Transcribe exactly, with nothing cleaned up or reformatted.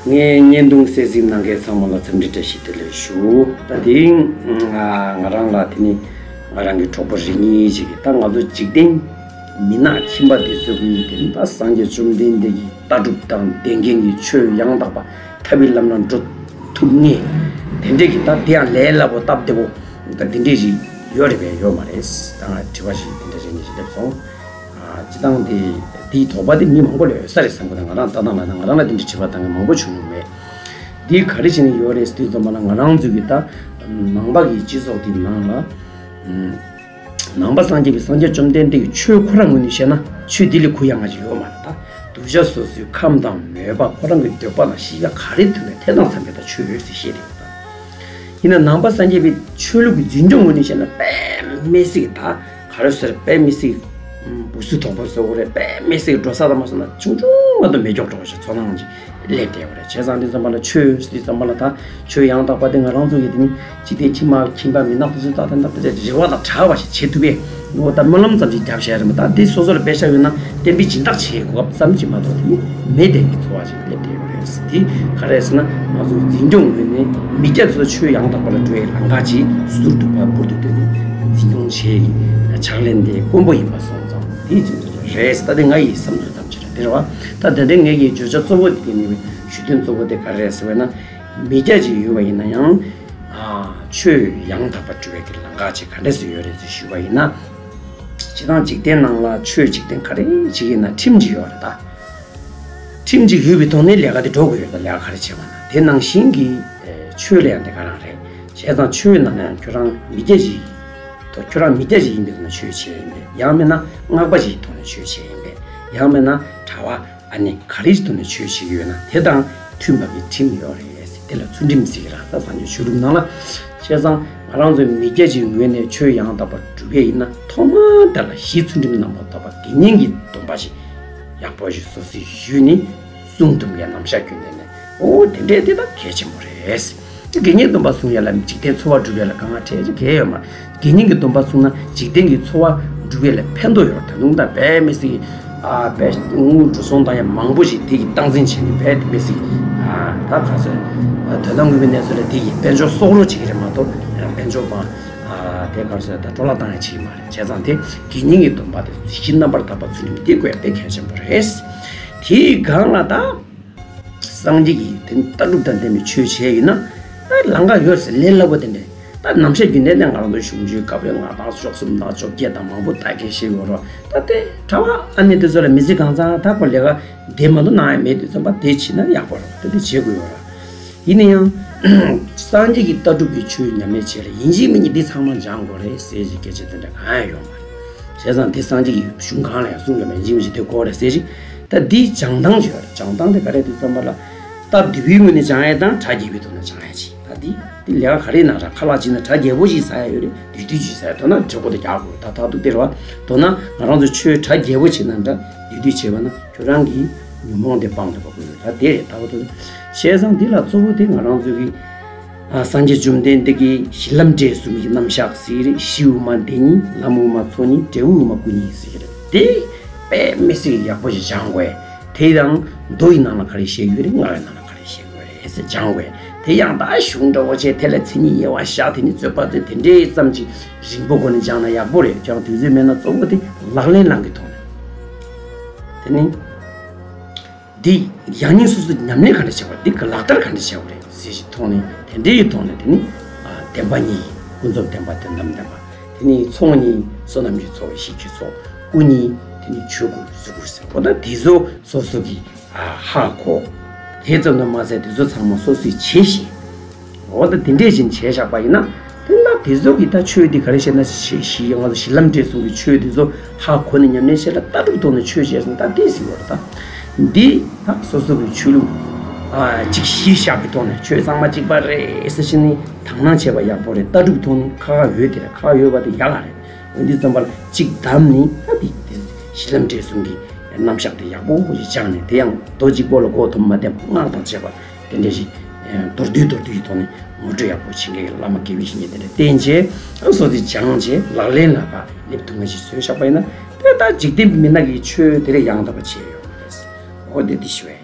ངས་བརྙན་ཐུང་གསན་གཟིགས་གནང་མཁན་ཚང་མ་ལ་འཚམས་འདྲི་བཀྲ་ཤིས་བདེ་ལེགས་ཞུ། ད་དེ་རིང་ང་རང་ལ་དེ་ནི་ང་རང་གི་གྲོགས་པོ་རེ་གཉིས་ཤིག་གིས་ད་ང་ཚོ་འཇིག་རྟེན་མི་ནག་ཁྱིམ་པ་འདི་ཚོ་གིས་དེ་ནི་ད་སངས་རྒྱས་བཅོམ་ལྡན་འདས་ཀྱི་ལྟ་གྲུབ་དང་ལྡན་མཁན་གྱི་ཆོས་ཡང་དག་པ་ཐར་པའི་ལམ་ལ་འགྲོ་ཐུབ་ངེས། དེ་འདྲས་ཀྱི་ད་དེ་ཡང་ལས་སླ་པོ་སྟབས་བདེ་པོ་ད་དེ་འདྲས་ཞིག་ཡོད་རེད་པས་ཡོད་མ་རེད། ད་ང་དྲི་བ་ཞིག་དེ་འདྲ་རེ་གཉིས་ཤིག་སླེབས་སོང་། ཨ། སྤྱི་བཏང་དེ་དེའི་དོགས་པ་དེ་མི་མང་པོ་ལ་ཡོད་ས་རེད་བསམ་གི་འདུག་ང་རང་ལྟ་སྟངས་ལ་ན་ང་རང་ལ་དེ་འདྲའི་དྲི་བ་བཏང་མཁན་མང་པོ་བྱུང་མྱོང་མེད། འདི་ག་རེ་བྱས་ནས་ཡོད་རེད་ཟེར་དུས་ཙམ་པ་ལ་ང་རང་ཚོ་གི་ད་ནང་པ་གི་སྤྱི་ཚོགས་དེའི་ནང་ལ་ནང་པ་སངས་རྒྱས་པའི་སངས་རྒྱས་བཅོམ་ལྡན་འདས་ཀྱི་ཆོས་ཁོ་རང་ངོས་ནས་བཤད་ན་ཆོས་འདི་ལས་གུ་ཡངས་པ་ཅིག་ཡོད་མ་རེད། ད་གདུལ་བྱ་སོ་སོའི་ཁམས་དང་མོས་པ་ཁོ་རང་གི་འདོད་པ་དང་གཤིས་ཀ་ག་རེ་མཐུན་པའི་དེ་དང་འཚམ་པའི་ད་ཆོས་ཡོད་ཟེར་བཤད་དེ་ཡོད་ད། ཡིན་ན་ནང་པ་སངས་རྒྱས་པའི་ཆོས་ལུགས་ཀྱི་འཛིན་སྐྱོང་ངོས་ནས་བཤད་ན་དཔེ་མི་སྲིད་ད་ག་རེ་ཟེར་དཔེ་མི་སྲིད་འུ་སུ་དོག་པོ་བཟོ་གི་རེད། དཔེ་མི་སྲིད་འགྲོ་ས་དང་མ་སོང་ན་ཆུང་ཆུང་མ་གཏོགས་མེད་ཀྱོག་འགྲོ་བ་ཞིག་ཚོར་སྣང་ཅིག་སླེབས་བསྡད་པ་རེད། བྱས་ཙང་འདི་ཙམ་པ་ལ་ཆོས་འདི་ཙམ་པ་ལ་ད་ཆོས་ཡང་དག་པ་དེ་ང་རང་ཚོ་གི་དེ་ནི་འཇིག་རྟེན་ཁྱིམ་མ་ཁྱིམ་པ་མི་ནག་དེ་ཚོས་ད་ད་ད་ད་རེ་བ་དང་བྲལ་བ་ཞིག་བྱེད་ཐུབ་པས། ངོ་ད་སྨོན་ལམ་ཙམ་ཞིག་བརྒྱབ་བཞག་རེད་མ། ད་འདི་སོ་སོ་ལ་དཔེ་ཤ་ཡོད་ན་བསྟན་པའི་སྦྱིན་བདག་བྱེད་གོ་སྐབས་ཙམ་གྱིས་མ་གཏོགས་དེ་ནི་མེད་བསྡད་ཀྱི་འཚོ་བ་ཞིག་སླེབས་བསྡད་ཡོད་རེད། འདི་ག་རེ་ཟེར་ན་ང་ཚོའི་འཛིན་སྐྱོང་ངོས་ནས་མི་སྐྱ་ཚོ་ཆོས་ཡང་དག་པ་ལ་འགྲོ་བའི་ལམ་ཁ་ཅིག་ཟུར་དུ་བ་འབུར་དུ་བཏོན་ནས་འཛིན་སྐྱོང་བྱེད་ཀྱི་ཕྱག་ལེན་དེ་དཀོན་པོ་ཡིན་པ་སོང་ཙང་དེའི་ཚོད་དུ་རེད། ད་དེ་ང་ཡི་བསམ་ཚུལ་ཙམ་ཅིག་རེད། དེ་རེད་བ། ད་དེ་འདྲའི་ངེད་ཀྱི་བརྗོད་བྱ་གཙོ་བོ་དེ་ནི་ཞུ་དོན་གཙོ་བོ་དེ་ག་རེ་རེད་ཟེར་བས་ན་མི་སྐྱ་ཅིག་ཡོད་པ་ཡིན་ན་ཡང་ཆོས་ཡང་དག་པ་འགྲོ་བའི་གི་ལམ་ཁ་ཅིག་ག་འདྲ་ཞིག་ཡོད་རེད་ཅེས་ཞུས་པ་ཡིན་ན། སྤྱིར་བཏང་འཇིག་རྟེན་ནང་ལ་ཆོས་འཇིག་རྟེན་ག་རེ་བྱེད་ཀྱི་ན་ཁྲིམས་ཅིག་ཡོད་རེད་ད། ཁྲིམས་ཅིག་ཡོད་པའི་ཐོག་ནས་ལས་ཀ་དེ་འགྲོ་དགོས་ཡོད་ད། ལས་ཀ་ག་རེ་བྱེད་པ་ན་དེ་ནང་བཞིན་གྱི་ཆོས་ལ་ཡང་དེ་ག་རང་རེད། བྱས་ཙང་ཆོས་ནང་ན་ཡང་ཁྱོད་རང་མི་སྐྱ་ཞིག་ཁྱོད་རང་མི་སྐྱ་ཞིག་ཡིན་པའི་ཐོག་ནས་ཆོས་བྱེད་ཡིན་པས། ཡང་མིན་ན་སྔགས་པ་ཞིག་གི་ཐོག་ནས་ཆོས་བྱེད་ཡིན་པས། ཡང་མིན་ན་གྲྭ་བ་ཨ་ནི་ག་རེ་ཞིག་ཐོག་ནས་ཆོས་བྱེད་ཀྱི་ཡོད་ན་དེ་དང་མཐུན་པ་གི་ཁྲིམས་ཡོད་རེད། དེ་ལ་ཚུལ་ཁྲིམས་ཟེར་གྱི་ར། ད་སངས་རྒྱས་ཆོས་ལུགས་ནང་ལ། བྱས་ཙང་ང་རང་ཚོའི་མི་སྐྱ་ཅིག་ངོས་ནས་ཆོས་ཡང་དག་པར་སྒྲུབ་ཡས་ཡིན་ན་ཐོག་མར་དེ་ལ་གཞི་ཚུལ་ཁྲིམས་རྣམ་པར་དག་པ་དགེ་བསྙེན་གྱི་སྡོམ་པ་ཞིག་ཡག་པོ་ཞིག་སོ་སོའི་ཡུལ་ནས་སྲུང་ཐུབ་མཁན་རྣམ་གཞག་རྒྱུན་ལྡན་ནས། ཨོ་དེ་འདྲས་དེ་ད་གལ་ཆེན་པོ་རེད། དགེ་བསྙེན་སྡོམ་པ་སྲུང་ཡ་ལ་འཇིག་རྟེན་འཚོ་བ་སྒྲུབ་ཡ་ལ་དཀའ་ངལ་འཕྲད་ཅིག་གལ་ཡོད་མ། དགེ་བསྙེན་གྱི་སྡོམ་པ་སྲུང་ན་འཇིག་རྟེན་གྱི་འཚོ་བ་སྒྲུབ་ཡ་ལ་ཕན་ཐོགས་ཡོད། ད་དུང་ད་དཔེ་མི་སྲིད་ཨ་དཔེ་དངུལ་འགྲོ་སོང་བཏང་ཡ་མང་པོ་ཞིག་དེ་གི་སྟངས་འཛིན་བྱས་ནས་དཔེ་དེ་མི་སྲིད་ཨ་ད་ག་ཚོད་ཨ་དོན་དག་དངོས་པོའི་གནས་ཚུལ་ལ་དེ་གི་དཔལ་འབྱོར་གསོག་རོགས་བྱེད་ཀྱི་རེད་མ་གཏོགས་ཡང་དཔལ་འབྱོར་མ་ཨ་དེ་ག་ཚོད་ད་འཕྲོ་བརླག་བཏང་ཡ་བྱེད་ཀྱི་མ་རེད། བྱས་ཙང་དེ་དགེ་བསྙེན་གྱི་སྡོམ་པ་དེ་གཞི་རྣམ་པར་དག་པ་ཚུལ་ཁྲིམས་དེ་དགོས་དཔེ་གལ་ཆེན་པོ་རེད། དེའི་སྒང་ལ་ད། སངས་རྒྱས་ཀྱི་དེ་ལྟ་གྲུབ་དང་ལྡན་པའི་ཆོས་བྱས་ཡིན་ན། ད་ལམ་ཁ་ཡོད་ཟེར་ལས་སླ་པོ་དེ་འདྲས། ད་རྣམ་གཞག་རྒྱུན་ལྡན་ནས་ང་རང་ཚོ་གཞུང་ཆོས་བཀའ་པོད་ལྔ་དང་བཅུ་གསུམ་དང་བཅོ་བརྒྱད་དང་མང་པོ་ད་གས་བཤད་ཡོད་རོགས། ད་དེ་གྲྭ་བ་ཨ་ནེ་དེ་ཚོ་ལ་མི་ཚེ་གང་ཚང་ད་ཁོ་ལས་ཀ་དེ་མ་གཏོགས་གནང་ཡ་མེད་དུས་ཙམ་པ་དེ་བྱེད་ན་ཡག་པོ་རོགས། ད་དེ་བྱེད་དགོས་ཡོད་རོགས། ཡིན་ན་ཡང་། སངས་རྒྱས་ཀྱི་ལྟ་གྲུབ་ཀྱི་ཆོས་ཉམས་ལེན་བྱེད་ལ་ཡིན་གཅིག་མིན་གཅིག་འདི་ཚང་མ་སྦྱང་དགོས་རེད་ཟེར་གྱི་སྐད་ཆ་དེ་འདྲ་གང་ཡང་ཡོད་མ་རེད། བྱས་ཙང་དེ་སངས་རྒྱས་ཀྱི་གཞུང་གང་ལ་ཡང་གསུངས་ཡོད་མེད་ཡིན་གཅིག་མིན་གཅིག་དེ་དགོས་རེད་ཟེར་གྱི། ད་འདི་སྦྱང་སྟངས་ཅིག་ཡོད་རེད། སྦྱང་སྟངས་དེ་ག་རེ་དུས་ཙམ་པ་ལ། སྟབས་བདེ་བོའི་ངོས་ནས་སྦྱང་ཡས་དང་གྲ་རྒྱས་པའི་ཐོག་ནས་སྦྱང་ཡས་ཅིག་ད་འདི་འདི་ལས་ཀ་ག་རེ་ན་ར་ཁ་ལག་ཅིག་ན་གྲ་རྒྱས་པོ་ཞིག་ཟ་ཡ་ཡོད་རེད། དུས་དུས་ཅིག་ཟ་ཡ་མདོར་ན་དྲོད་ཁོལ་དེ་རྒྱག་དགོས་རེད། ད་ད་དུང་དེ་རེད་བ། མདོར་ན་ང་རང་ཚོ་ཆོས་གྲ་རྒྱས་པོ་བྱེད་ན་འདྲ་དུས་དུས་བྱེད་པ་ན་ཁྱོད་རང་གི་ཉོན་མོངས་དེ་སྤང་ཐུབ་པ་དགོས་ཡོད། ད་དེ་རེད། ད་འོ་དེ་བྱས་ཙང་འདི་ལ་གཙོ་བོ་དེ་ང་རང་ཚོ་གི་ཨ་སངས་རྒྱས་བཅོམ་ལྡན་འདས་ཀྱིས་གཞི་ལམ་འབྲས་གསུམ་གྱི་རྣམ་གཞག་ཟེར་གྱི་རེད། གཞི་དབུ་མ་བདེན་གཉིས། ལམ་དབུ་མ་ཚོགས་གཉིས། འབྲས་བུ་དབུ་མ་སྐུ་གཉིས་ཟེར་གྱི་རེད། དེ་དཔེ་མི་སྲིད་ཡག་པོ་ཞིག་སྦྱང་དགོས། དེ་ཡང་མདོ་ཡི་ནང་ལ་ག་རེ་བཤད་ཡོད་རེད། ལྔ་བའི་ནང་ལ་ག་རེ་བཤད་ཡོད་རེད་ཟེར་སྦྱང་དགོས། དེ་ཡང་ད་གཞུང་འདྲ་བོ་བྱས་དེ་ལ་མཚན་ཉིད་དབྱེ་བ་བཞག་དེ་ནི་རྩོད་པ་དེ་དེ་འདྲའི་ཙམ་ཅིག་རིང་པོ་སྒོ་ནས་སྦྱངས་ན་ཡག་པོ་རེད། ཀྱང་དུས་ཚོད་མེད་ན་གཙོ་བོ་དེ་ལག་ལེན་བླང་གི་ཐོག་ནས་དེ་ནི། འདི་ཡང་སྙིང་སོ་སོ་ཉམས་ལེན་ག་འདྲ་བྱེད་དགོས་རེད། འདི་ག་ལག་བསྟར་ག་འདྲ་བྱེད་དགོས་རེད་ཟེར་ཞིག་ཐོག་ནས་དེ་འདྲའི་ཐོག་ནས་དེ་ནི་ཨ་བདེན་པ་གཉིས། ཀུན་རྫོབ་བདེན་པ་དོན་དམ་བདེན་པ། དེ་ནི་ཚོགས་གཉིས། བསོད་ནམས་ཀྱི་ཚོགས་ཞིབ་ཀྱི་ཚོགས། སྐུ་གཉིས། དེ་ནི་ཆོས་སྐུ་གཟུགས་སྐུ་ཟེར། འོ་ད་དེ་ཚོ་སོ་སོ་གིས་ཨ་ཧ་གོ། དེ་ཙམ་དུ་མ་ཟད་དེ་ཚོ་ཚང་མ་སོ་སོས་བྱས་ཤིང་། འོ་ད་དེ་འདྲས་ཅིག་བྱས་བཞག་པ་ཡིན་ན། དེ་ལ་དེ་ཚོ་གི་ད་ཆོས་དེ་ག་རེ་བཤད་ན་ཞི་ཞི་ང་ཚོ་གཞི་ལམ་འབྲས་གསུམ་གྱི་ཆོས་དེ་ཚོ་ཧ་གོ་ནས་ཉམས་ལེན་བྱས་ལ་ལྟ་གྲུབ་ཐོག་ནས་ཆོས་བྱས་སོང་ད་དེ་ཟེར་བ་རེད་ད། འདི་ད་སོ་སོ་གི་ཆོས་ལུགས་ཨ་གཅིག་གཞི་བཞག་པའི་ཐོག་ནས་ཆོས་ཚང་མ་གཅིག་པ་རེད་ཟེར་བྱས་ནས་དག་སྣང་བྱས་པ་ཡག་པོ་རེད། ལྟ་གྲུབ་ཐོག་ནས་ཁག་ཁག་ཡོད་དེ་རེད། ཁག་ཁག་ཡོད་པ་དེ་ཡག་ག་རེད། འོན་ཏེ་ཙམ་པ་ལ་གཅིག་བདམས་ནས་ད་དེ་དེ་གཞི་ལམ་འབྲས་གསུམ་གྱི་རྣམ་གཞག་དེ་ཡག་པོ་ཞིག་སྦྱངས་ནས་དེ་ཡང་མདོ་གཅིག་པོ་ལ་མགོ་འཐོམ་མ་བསྡད་པ་སྔགས་དང་བཅས་པ། དེ་འདྲ་ཞིག་མདོར་བསྡུས་མདོར་བསྡུས་ཀྱི་ཐོག་ནས་ངོ་སྤྲོད་ཡག་པོ་བྱེད་མཁན་གྱི་བླ་མ་དགེ་བའི་བཤེས་གཉེན་དེ་འདྲ་བསྟེན་བྱས་སོ་སོས་སྦྱངས་བྱས་ལག་ལེན་ལ་ཕར་སླེབས་ཐུབ་མཁན་ཞིག་བཟོས་བཞག་པ་ཡིན་ན་དེ་ད་འཇིག་རྟེན་མི་ནག་གི་ཆོས་དེ་རེ་ཡང་དག་པ་བྱས་ཡོང་བ་རེད། འོ་དེ་འདི་ཞུ་བས།